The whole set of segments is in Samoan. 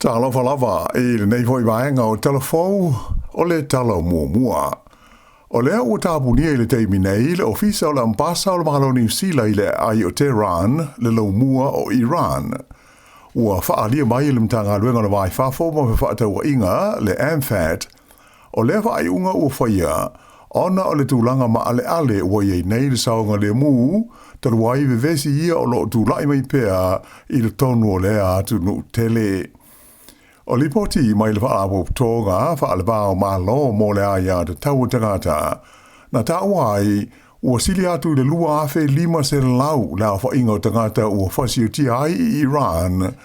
Talofa lava i lenei foi vaega o Tala Fou o le Tala Muamua. O lea ua tapunia i le taimi nei le ofisa o le Ambasa o le Malo Niu Sila i le aai o Tehran, le laumua o Iran. Ua faaalia mai e le Matagaluega o le Va i Fafo ma Fefaatauaiga, le MFAT, o lea faaiuga ua faia ona o le tulaga maaleale ua i ai nei le saogalemu talu ai vevesi ia o lo o tulai mai pea i totonu o lea atunuu tele. O lipoti mai le Faalapotopotoga Faale-Va o Malo mo le Aia Tatau a Tagata, na taua ai ua sili atu i le 2,500 le aofaiga o tagata ua fasiotia ai i Iran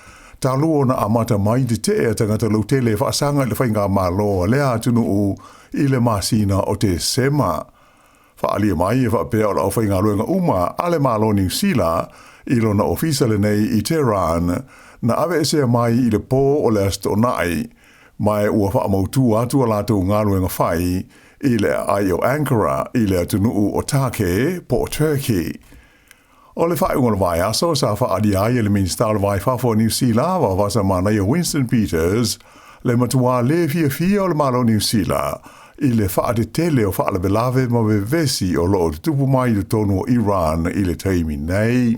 talu ona amata mai tetee a tagata lautele e faasaga i le faigamalo a lea atunuu i le masina o Tesema. Faaalia mai e faapea o le aufaigaluega uma a le Malo Niu Sila i lona ofisa lenei i Tehran na aveesea mai i le pō o le Aso Toonai, ma ua faamautu atu a latou galuega fai i le aai o Ankara i le atunuu o Take po o Turkey. O le faaiuga o le vaiaso sa faaalia ai e le Minisita o le Va i Fafo o Niu Sila, Vaovasamanaia Winston Peters, le matuā le fiafia o le Malo Niu Sila i le faatetele o faalavelave ma vevesi o lo o tutupu mai i totonu o Iran i le taimi nei.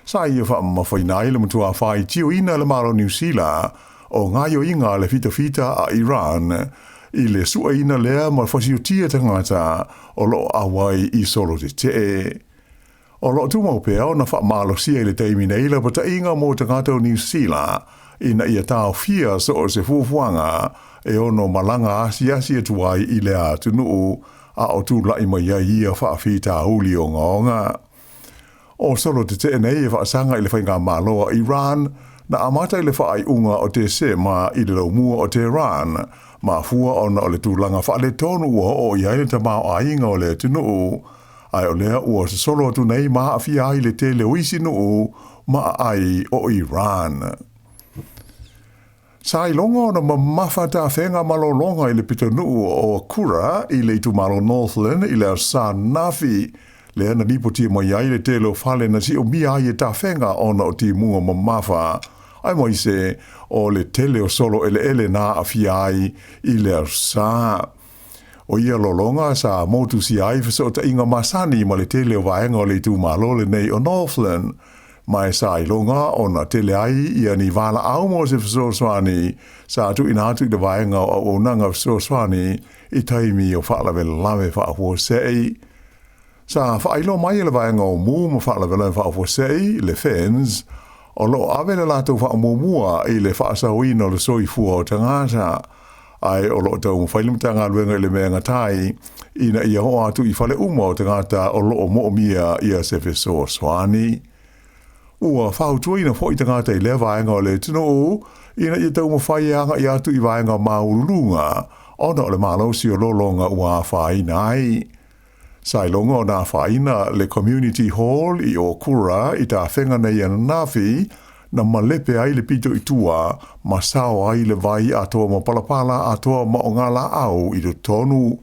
Sa ia faamamafaina ai le matuā faitioina e le Malo Niu Sila o gaoioiga a le fitafita a Iran i le sueina lea ma fasiotia tagata o lo o auai i solo tetee. O lo o tumau pea ona faamalosia i le taimi nei lapataiga mo tagata o Niu Sila ina ia taofia so o se fuafuaga e ono malaga asiasi atu ai i lea atunuu a o tulai mai ai ia faafitauli ogaoga. O solo tetee nei e faasaga i le faigamalo a Iran na amata i le faaiuga o Tesema i le laumua o Tehran, mafua ona o le tulaga faaletonu ua oo i ai le tamaoaiga o le atunuu, ae o lea ua sosolo atu nei ma aafia ai le tele o isi nuu ma aai o Iran. Sa iloga ona mamafa tafega malologa i le pitonuu o Okura i le itumalo Northland i le Aso Sa ananafi, lea na lipotia mai ai le tele o fale na siomia ai e tafega ona o timuga mamafa, aemaise o le tele o solo eleele na aafia ai i le Aso Sa. O ia lologa sa motusia ai fesootaiga masani ma le tele o vaega o le itumalo lenei o Northland, ma e sa iloga ona tele ai ia ni valaau mo se fesoasoani sa tuuina atu i le vaega o auaunaga fesoasoani i taimi o faalavelave faafuasei. Sa faailoa mai e le vaega o Mu ma Faalavelave Faafuasei, le FENS, o lo o ave le latou faamuamua i le faasaoina o le soifua o tagata, ae o lo o taumafai le Matagaluega i le mea e gata ai ina ia oo atu i fale uma o tagata o lo o moomia ia se fesoasoani. Ua fautuaina foi tagata i lea vaega o le atunuu ina ia taumafai e agai atu i vaega maualuluga ona o le malosi o lologa ua afaina ai. Sa iloga ona afaina le Community Hall i Okura i tafega nei ananafi, na malepe ai le pito i tua ma sao ai le vai atoa ma palapala atoa ma o ngā laau i totonu.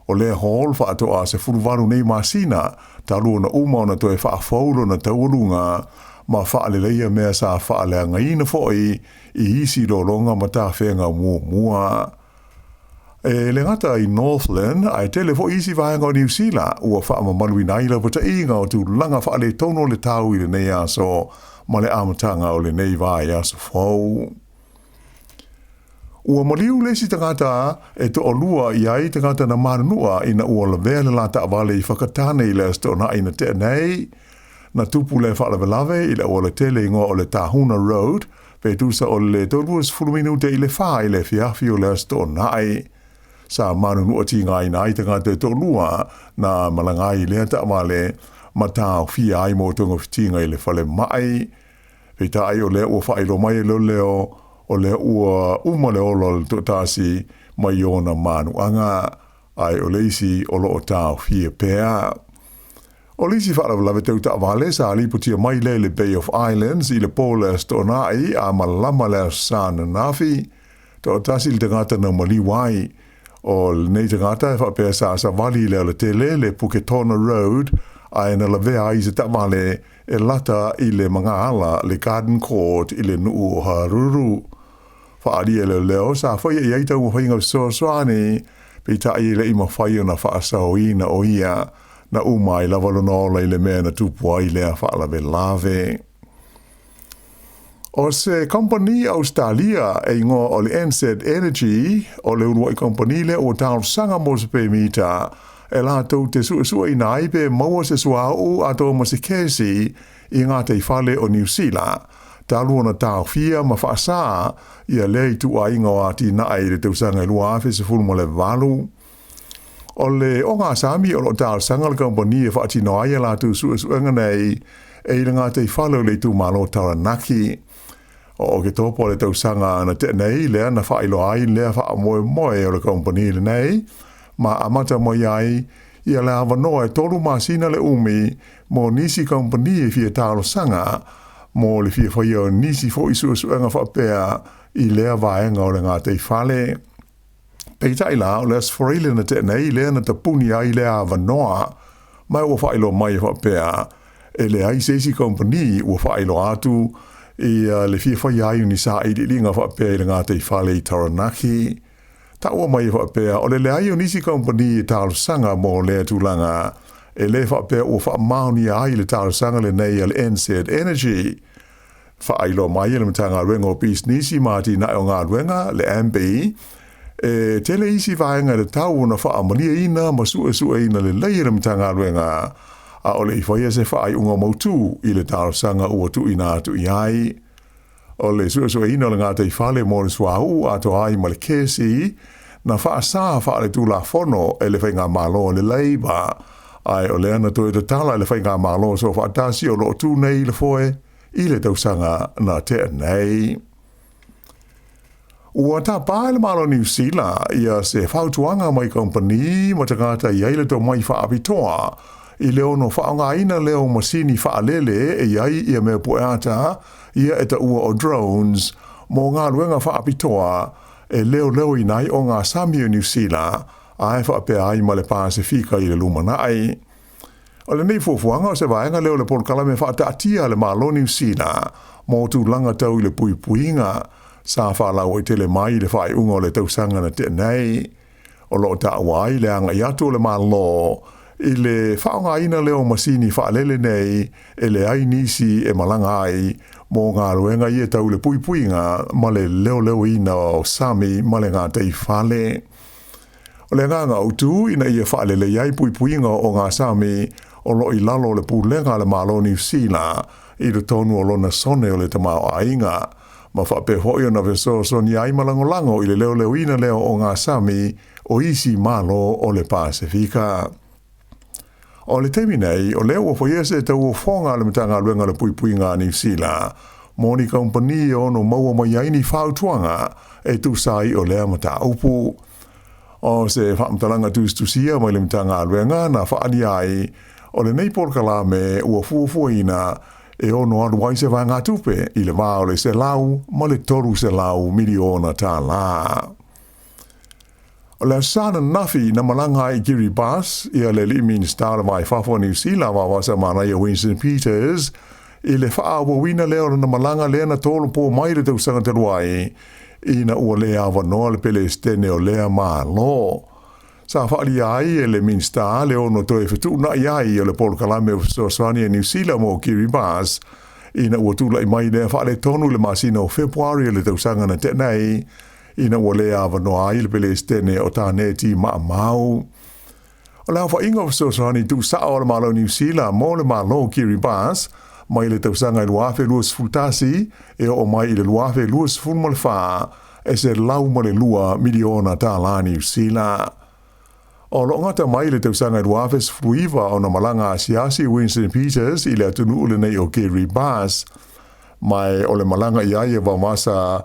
O lea hall faatoa 18 nei masina talu ona uma ona toe faafou lona taualuga ma faaleleia mea sa faaleagaina foi i isi lologa ma tafega muamua. E le gata i Northland, ae tele foi isi vaega o Niu Sila ua faamamaluina ai lapataiga o tulaga faaletonu o le tau i lenei aso ma le amataga o lenei vaiaso fou. Ua maliu le isi tagata e toalua i ai tagata na manunua ina ua lavea le la taavale i Whakatane i le Aso Toonai na tea nei. Na tupu le faalavelave i le auala tele igoa o le Tahuna Road, pe tusa o le 30 minute i le 4 i le afiafi o le Aso Toonai. Sa manunua tigaina ai tagata e toalua na malaga ai i lea taavale ma taofia ai mo togafitiga i le falemai. Peitai o lea ua faailoa mai e leoleo o lea ua uma le ola o le toatasi mai ona manuaga, ae o le isi o lo o taofia pea. O le isi faalavelave tau taavale sa lipotia mai lea i le Bay of Islands i le pō le Aso Toonai a malama le Aso Sa ananafi. Toatasi le tagata na maliu ai. O lenei tagata e faapea sa savali i le alatele le Puketona Road ae na lavea ai i se taavale e lata i le magaala le Garden Court i le nuu o Haruru. Faaalia e leoleo sa faia i ai taumafaiga fesoasoani, peitai e le i mafai ona faasaoina o ia na uma ai lava lona ola i le mea na tupu ai lea faalavelave. O se kamupani Ausetalia e igoa o le NZ Energy, o le uluai kamupani lea ua talosaga mo se pemita e latou te suesueina ai pe maua se suauu atoa ma se kesi i gataifale o Niu Sila, talu ona taofia ma faasā ia lea ituaiga o atinae i le tausaga e 2018. O le ogasami o lo o talosaga le kamupani e faatino ai a latou suesuega nei e i le gataifale o le itumalo o Taranaki. O Oketopa o le tausaga na tea nei lea na faailoa ai lea faamoemoe o le kamupani lenei, ma amata mai ai ia le avanoa e 3 masina le umi mo nisi kamupani e fia talosaga mo le fia faia o nisi foi suesuega faapea i lea vaega o le gataifale. Peitai la, o le Aso Faraile na tea nei lea na tapuni ai lea avanoa, ma ua faailoa mai e faapea, e leai se isi kamupani ua faailoa atu i le fia faia ai o ni sailiiliga faapea i le gataifale i Taranaki. Taua mai e faapea, o le leai o nisi kamupani e talosaga mo lea tulaga, e le faapea ua faamaonia ai le talosaga lenei a le NZ Energy. Faailoa mai e le Matagaluega o Pisinisi ma Atinae o Galuega, le MB, e tele isi vaega e tatau ona faamalieina ma suesueina lelei e le Matagaluega, a o le i faia se faaiuga mautu i le talosaga ua tuuina atu i ai. O le suesueina o le gataifale mo le suauu atoa ai ma le kesi na faasā faaletulafono e le Faigamalo a le Labour, ae o lea na toe tatala e le Faigamalo Soofaatasi o lo o tu nei i le foe i le tausaga na tea nei. Ua tapa e le Malo o Niu Sila ia se fautuaga mai kamupani ma tagata i ai le tomai faapitoa i le ono faaaogaina lea o masini faalele e i ai ia mea pueata ia e taua o drones mo galuega faapitoa e leoleoina ai ogasami o Niu Sila ae faapea ai ma le Pasefika i le lumanai. O lenei fuafuaga o se vaega lea o le polokalame faataatia a le Malo o Niu Sila mo tulaga tau i le puipuiga sa faalauaitele mai i le faaiuga o le tausaga na tea nei. O lo o taua ai le agai atu o le Malo i le faaaogaina lea o masini faalele nei e leai nisi e malaga ai mo galuega ia tau i le puipuiga ma le leoleoina o sami ma le gataifale. O le agaga autu ina ia faalelei ai puipuiga o ogasami o lo o i lalo o le pulega a le Malo o Niu Sila i totonu o lona sone o le tamaoaiga, ma faapea foi ona fesoasoani ai ma lagolago i le leoleoina lea o ogasami o isi Malo o le Pasefika. O le taimi nei, o lea ua faia se tauofoga a le Matagaluega o le Puipuiga a Niu Sila mo ni kamupani e ono maua mai ai ni fautuaga e tusa ai o lea mataupu. O se faamatalaga tusitusia mai le Matagaluega na faaalia ai, o lenei polokalame ua fuafuaina e ono alu ai se vaegatupe i le va o le $100 ma le $300 miliona tālā. O le aso Sa ananafi na malaga ai i Kiribati ia le alii Minisita o le Va i Fafo o Niu Sila Vaovaosa Manaia Winston Peters i le faaauauina lea o lana malaga lea na tolopo mai i le tausaga talu ai ina ua le avanoa le Pelesitene o lea Malo. Sa faaalia ai e le Minisita le ono toe fetuunai ai o le polokalame o fesoasoani a Niu Sila mo Kiribati ina ua tulai mai lea faaletonu i le masina o Fepuari o le tausaga na tea nei ina ua le avanoa ai le Pelesitene o Taneti Maamau. O le aofaiga o fesoasoani tuusao a le Malo o Niu Sila mo le Malo o Kiribati mai le tausaga e 2021 e oo mai i le 2024 e $102 miliona tālā Niu Sila. O lo o gata mai le tausaga e 2019 ona malaga asiasi Winston Peters i le atunuu lenei o Kiribati, ma o le malaga i ai e Vaovaosa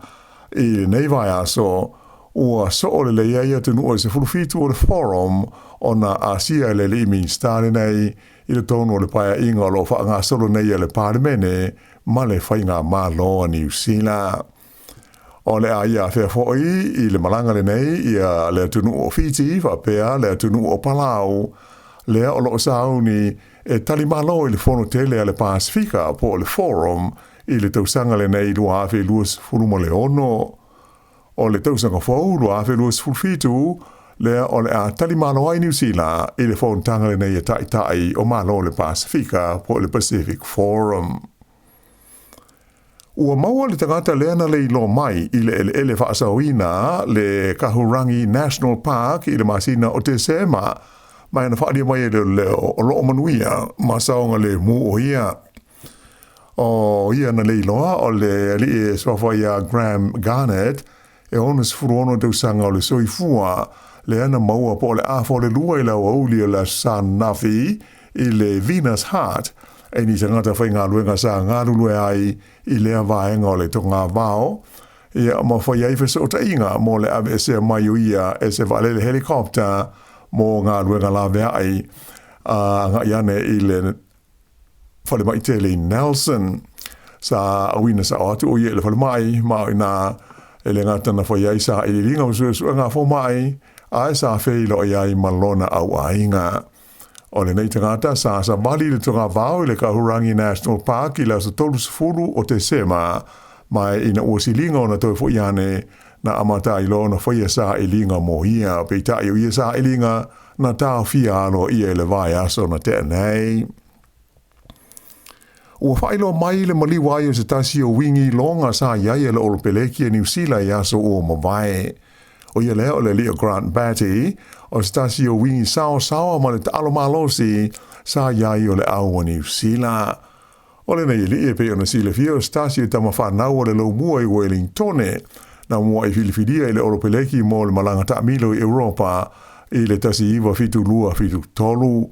i lenei vaiaso, ua soo lelei ai atunuu e 17 o le Forum ona asia e le alii Minisita lenei i totonu o le paeaiga o lo o faagasolo nei a le Palemene ma le Faigamalo a Niu Sila. O le a ia afea foi i le malaga lenei ia le atunuu o Fiti faapea le atunuu o Palau, lea o lo o sauni e talimalo i le fono tele a le Pasefika po o le Forum i le tausaga lenei 2026. O le tausaga fou 2027, lea o le a talimalo ai Niu Sila i le fonotaga lenei a Taitai o Malo o le Pasefika po o le Pacific Forum. Ua maua le tagata lea na leiloa mai i le eleele faasaoina le Kahurangi National Park i le masina o Tesema, ma na faaalia mai e leoleo o lo o manuia ma saogalemu o ia. O ia na leiloa o le alii e suafa ia Graham Garnett, e 66 tausaga o le soifua, lea na maua po o le afa o le lua i le aoauli o le Aso Sa ananafi i le Venus Hut, e ni tagata faigaluega sa galulue ai i lea vaega o le togavao, ia ma fai ai fesootaiga mo le aveesea mai o ia e se vaalele helicopter mo galuega laveai a agai ane i le falemai tele i Nelson. Sa auina sao atu o ia i le falemai, ma o ina e le gata na fai ai sailiiliga ma suesuega a fomai, ae sa feiloai ai ma lona auaiga. O lenei tagata sa savali i le togavao i le Kahurangi National Park i le aso 30 o Tesema, ma ina ua siliga ona toe foi ane, na amata ai loa ona faia sailiga mo ia, peitai o ia sailiga na taofia aloaia i le vaiaso na tea nei. Ua faailoa mai le maliu ai o se tasi o wingi loga sa i ai e le Olopeleki a Niu Sila i aso ua mavae. O ia lea o le alii o Grant Batty, o se tasi o wingi saosaoa ma le taalo malosi sa i ai o le au a Niu Sila. O lenei alii e pei ona silafia o se tasi o tama fanau o le laumua i Wellingtone, na muai filifilia i le Olopeleki mo le malaga taamilo i Europa i le 1972 73.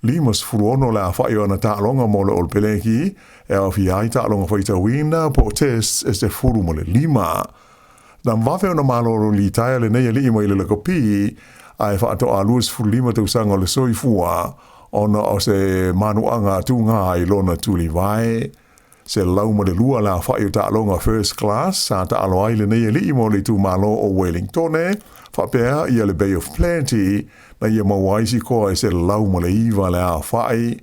56 le aofai o ana taaloga mo le Olopeleki, e aofia ai taaloga faitauina po o tests e 15. Na vave ona malolo litaea lenei alii mai le lakapi, ae faatoa 25 tausaga o le soifua ona o se manuaga tuga i lona tulivae. 102 le aofai o taaloga First Class sa taalo ai lenei alii mo le itumalo o Wellingtone, faapea ia le Bay of Plenty, na ia maua ai sikoa e 109 le aofai.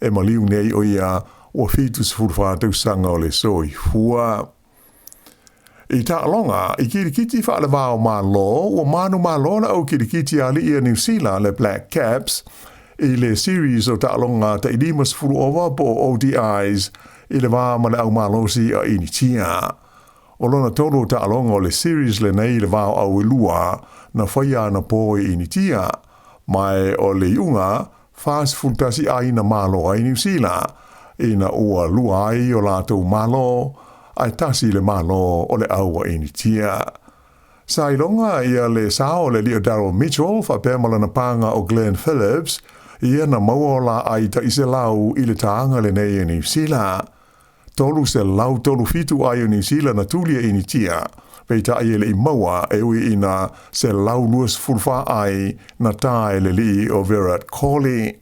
E maliu nei o ia ua 74 tausaga o le soifua. I taaloga i kirikiti faalevao Malo, ua manumalo le au kirikiti a alii a Niu Sila le Black Caps i le series o taaloga tai 50 ova po o ODIs i le va ma le au malosi a Initia. O lona tolu o taaloga o le series lenei i le va o au e lua na faia anapo i Initia, ma o le iuga 41 ai na malo ai Niu Sila, ina ua lua ai o latou malo, ae tasi le malo o le au a Initia. Sa iloga ia le sao o le alii o Daryl Mitchell faapea ma lana paga o Glenn Phillips, ia na maua o la ai 100 i le taaga lenei e Niu Sila. 337 ai o Niu Sila na tuli e Initia, peitai e le i maua e ui ina 124 ai na tā e le alii o Virat Kohli.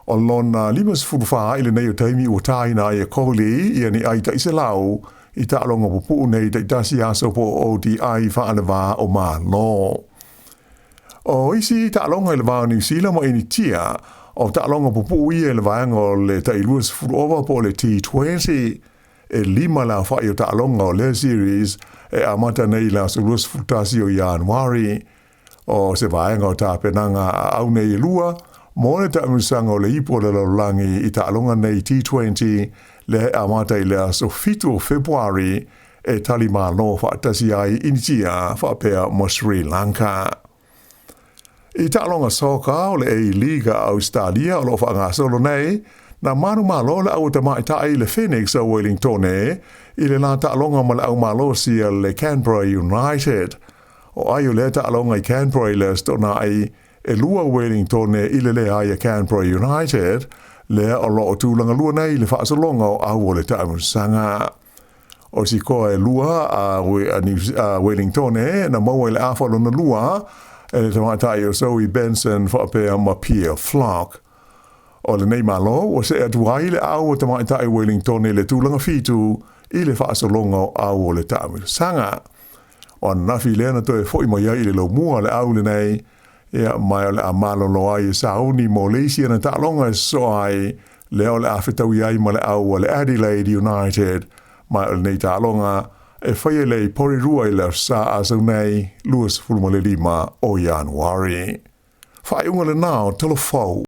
O lona 54 i lenei o taimi ua tāina ai e Kohli ia ni ai 100 i taaloga pupuu nei taitasi aso po o ODI faalevā o Malo. O isi taaloga i le va o Niu Sila ma Initia, o taaloga pupuu ia i le vaega o le tai 20 ova po o le T20, e 5 le aofai o taaloga o lea series e amata nei i le aso 21 o Ianuari. O se vaega o tapenaga a au nei e lua mo le taamilosaga o le Ipu o le Lalolagi i taaloga nei T20 lea e amata i le aso 7 o Fepuari e talimalo faatasi ai Initia faapea ma Sri Lanka. I taaloga soka o le A-League a Ausetalia o lo o faagasolo nei, na manumalo le au tamaitai le Phoenix o Wellingtone i le la taaloga ma le au malosi a le Canberra United. O ai o lea taaloga i Canberra i le Aso Toonai, e 2 Wellingtone i le leai a Canberra United, lea o lo o tulaga lua nei i le faasologa o au o le taamilosaga. O sikoa e 2 a Wellingtone na maua i le afa lona lua e le tamaitai o Zoe Benson faapea ma Pierre Flock. O lenei malo ua see atu ai le au o tamaitai Wellingtone i le tulaga 7 i le faasologa o au o le taamilosaga. O ananafi lea na toe foi mai ai i le laumua le au lenei, ia mai o le a malolo ai e sauni mo le isi ana taaloga e sosoa ai, lea o le a fetaui ai ma le au a le Adelaide United, mai o lenei taaloga e faia i le Porirua i le Aso Sa a sau nei, 25 o Ianuari. Faaiuga lena o Tala Fou.